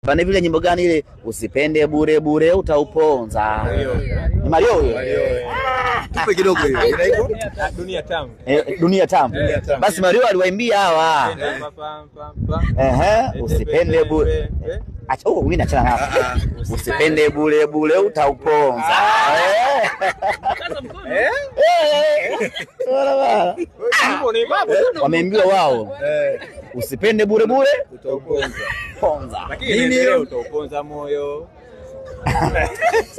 Bana vile nyimbo gani ile usipende bure bure utauponza. Ni Mario huyo. Tupe kidogo hiyo. Inaitwa Dunia Tamu. Dunia Tamu. Basi Mario aliwaimbia hawa. Ehe, usipende bure. Acha huko mimi naachana hapo. Usipende bure bure utauponza. Bora. Wameambiwa wao. Usipende bure bure utauponza. Ponza. Lakini nini hiyo utauponza moyo?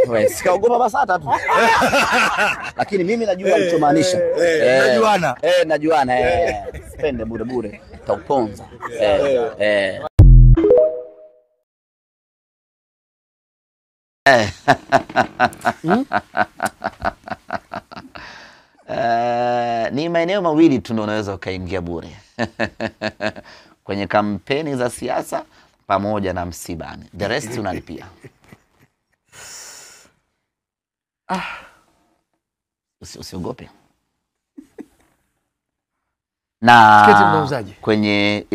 Wewe sikaogopa BASATA tu. Lakini mimi najua alichomaanisha. Najuana. Najuana. Usipende bure bure utauponza. Ni maeneo mawili tu ndio unaweza ukaingia bure. Kwenye kampeni za siasa pamoja na msibani. The rest unalipia. Usiogope. Na kwenye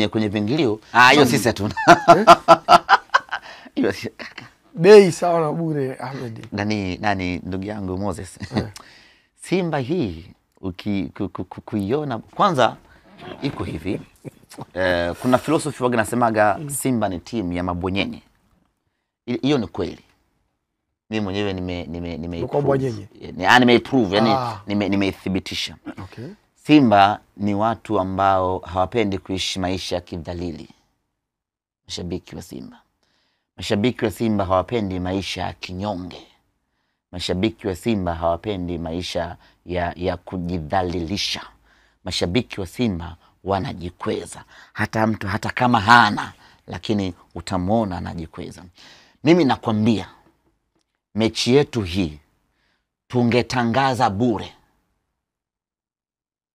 kwenye vingilio, hiyo sisi hatuna. Hiyo kaka. Bei sawa na bure Ahmed. Nani ndugu yangu Moses. Simba hii kuiona kwanza iko hivi. Kuna philosophy waga nasemaga Simba ni timu ya mabwenyenye. Hiyo ni kweli. Mimi mwenyewe nime prove, yani nimeithibitisha. Okay. Simba ni watu ambao hawapendi kuishi maisha ya kidhalili. Mashabiki wa Simba. Mashabiki wa Simba hawapendi maisha ya kinyonge. Mashabiki wa Simba hawapendi maisha ya kujidhalilisha. Mashabiki wa Simba wanajikweza. Hata mtu hata kama hana, lakini utamuona anajikweza. Mimi nakwambia mechi yetu hii tungetangaza bure,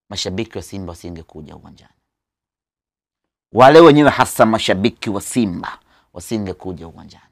mashabiki wa Simba wasingekuja uwanjani. Wale wenyewe hasa mashabiki wa Simba wasingekuja uwanjani.